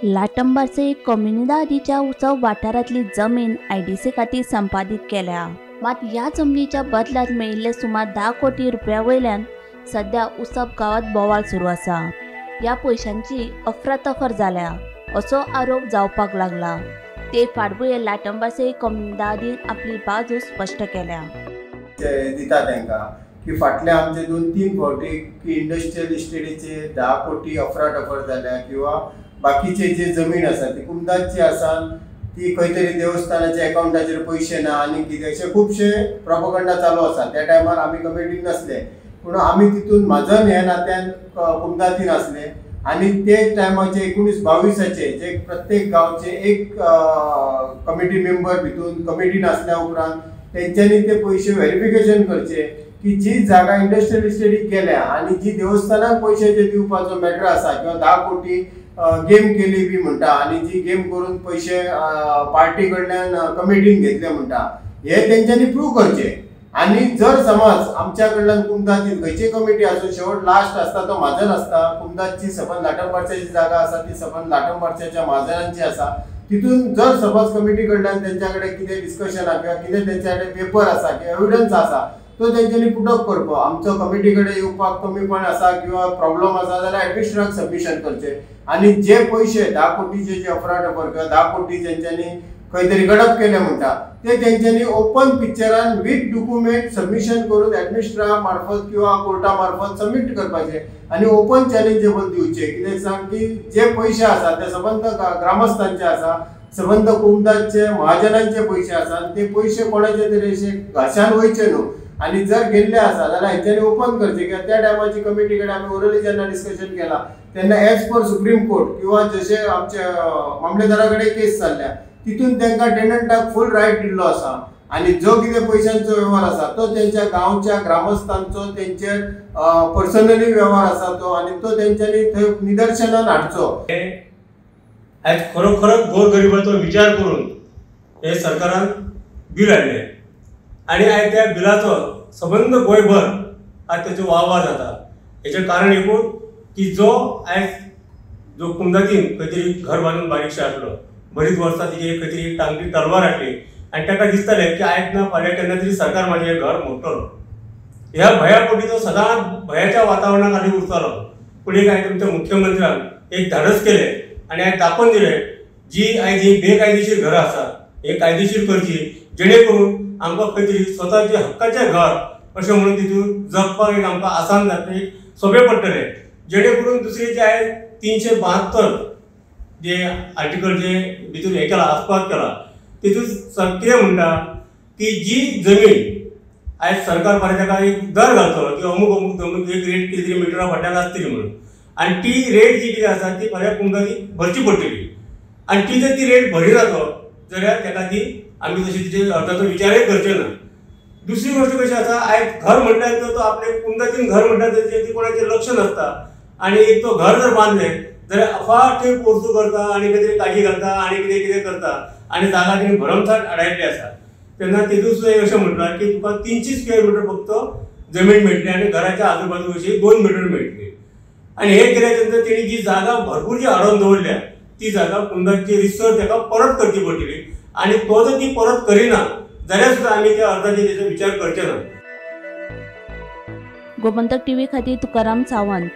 लाटंबार्से कोमुनिदादीच्या उत्सव वाठारांतली जमीन आयडीसी खातीर संपादीत केल्या. मात ह्या जमनीच्या बदलांत मेळिल्ले सुमार 10 कोटी रुपया वयल्यान सध्या उत्सव गांवांत बोवाळ सुरू आसा. ह्या पयशांची अफरातफर जाल्या असो आरोप जावपाक लागला. ते फाटभुंयेर लाटंबार्से कोमुनिदादीन आपली बाजू स्पश्ट केल्या. दिता तांकां की फाटले आमचे 2-3 फावटी की इंडस्ट्रियल इस्टेटीचे 10 कोटी अफराटफर जाल्या किंवा बाकीचे जे जमीन आसा ती कुमदाची आसा ती खंय तरी देवस्थानाच्या एकाउंटाचेर पयशे ना आनी कितें अशे खुबशे प्रोपोगंडा चालू आसा. त्या टायमार आमी कमिटीन नासले पूण आमी तितून म्हाजन ह्या नात्यान कुमदातीन आसले आनी ते टायमाचे 19-22 जे प्रत्येक गांवचे एक कमिटी मेंबर भितून कमिटी नासल्या उपरांत तेंच्यांनी ते पयशे व्हेरिफिकेशन करचे की जी जागा इंडस्ट्रियल इस्टेटीक गेल्या आनी जी देवस्थानाक पयशे जे दिवपाचो मॅटर आसा किंवा 10 कोटी गेम केली बी म्हणटा आनी जी गेम करून पयशे पार्टी कडल्यान कमिटीन घेतले म्हणटा हे तेंच्यांनी प्रूव करचे. आनी जर समज आमच्या कडल्यान कुमदाची खंयची कमिटी आसूं शेवट लास्ट आसता तो म्हाजन आसता. कुमदाची सबंद लाटंबार्शाची जागा आसा ती सबंद लाटंबार्शाच्या म्हाजनांची आसा. तितून जर समज कमिटी कडल्यान तेंच्या कडेन कितें डिस्कशन आसा किंवा कितें तेंच्या कडेन पेपर आसा किंवा एविडन्स आसा तो तेंच्यांनी पुटअप करपाक आमचो कमिटी कडेन येवपाक कमीपण आसा किंवा प्रॉब्लम आसा जाल्यार एडमिनिस्ट्रेटराक सबमिशन करचें. आनी जे पयशे 10 कोटीचे जे अफराटफर किंवा 10 कोटी तेंच्यांनी खंय तरी गडप केले म्हणटा ते तेंच्यांनी ओपन पिक्चरान विथ डॉक्युमेंट सबमिशन करून एडमिनिस्ट्रेटरा मार्फत किंवा कोर्टा मार्फत सबमीट करपाचे आनी ओपन चॅलेंजेबल दिवचे. कित्याक सांग की जे पयशे आसा ते सबंद ग्रामस्थांचे आसा, सबंद कुमदाचे महाजनांचे पयशे आसा आनी ते पयशे कोणाचे तरी अशे घाशान वयचे न्हू. आनी जर गेल्ले आसा जाल्यार हेंच्यांनी ओपन करचे कित्याक त्या टायमाची कमिटी कडेन आमी ओरली जेन्ना डिस्कशन केला तेन्ना एज पर सुप्रीम कोर्ट किंवा जशे आमच्या मामलेदारा कडेन केस चल्ल्या तितून तांकां टेनंटाक फूल रायट दिल्लो आसा आनी जो कितें पयशांचो वेव्हार आसा तो तेंच्या गांवच्या ग्रामस्थांचो तेंचेर पर्सनली वेव्हार आसा तो आनी तो तेंच्यांनी थंय निदर्शनान हाडचो. आयज खरोखरच गोरगरिबाचो विचार करून हे सरकारान बील हाडलें आनी आयज त्या बिलाचो सबंद गोंयभर आज तेचो वावा जाता. हेचें कारण एकूच की जो आयज जो कुमदातीन खंय तरी घर बांदून बारीकशें आसलो बरीच वर्सां तिची खंय तरी टांगटी तलवार हाडली आनी ताका दिसतालें की आयज ना फाल्यां केन्ना तरी सरकार म्हाजें हें घर मोडटलो. ह्या भंया पोटी तो सदांच भंयाच्या वातावरणा खाली उरतालो. पूण एक आयज तुमच्या मुख्यमंत्र्यान एक धाडस केलें आनी आयज दाखोवन दिलें जी आयज ही बेकायदेशीर घरां आसा हे कायदेशीर करची जेणे करून आमकां खंय तरी स्वताचे हक्काचें घर अशें म्हणून तितून जगपाक एक आमकां आसान जातलें, एक सोंपें पडटलें. जेणे करून दुसरें जे आयज 372 जे आर्टिकल जे भितर हें केलां आस्पाव केला तितून कितें म्हणटा की जी जमीन आयज सरकार फाल्यां ताका एक दर घालतलो की अमूक अमूक अमूक एक रेट कितें तरी मिटरा फाटल्यान आसतली म्हणून आनी ती रेट जी कितें आसा ती फाल्यां कुमदाती भरची पडटली आनी ती जर ती रेट भरिना तो जाल्यार ताका ती आमी तशी तिचे अर्जाचो विचारय करचे ना. दुसरी गोश्ट कशी आसा आयज घर म्हणटा तो आपले कुमदातीन घर म्हणटा तेजें कोणाचें लक्ष नासता आनी एक तो घर जर बांदलें जाल्यार अफाट थंय पोरसूं करता आनी कितें तरी काजी घालता आनी कितें कितें करता आनी जागा तिणें भरमसाठ आडायल्ली आसा. तेन्ना तितून सुद्दां एक अशें म्हटलां की तुका 300 स्क्वेअर मिटर फक्त जमीन मेळटली आनी घराच्या आजूबाजू अशी 2 मिटर मेळटली. आनी हें केल्या नंतर तेणी जी जागा भरपूर जी आडोवन दवरल्या ती जागा कुमदाची रिसर ताका परत करची पडटली आनी तो जर ती परत करिना जाल्यार सुद्दां आमी त्या अर्जाचेर तेजो विचार करचे ना. गोमंतक टीव्ही खातीर तुकाराम सावंत.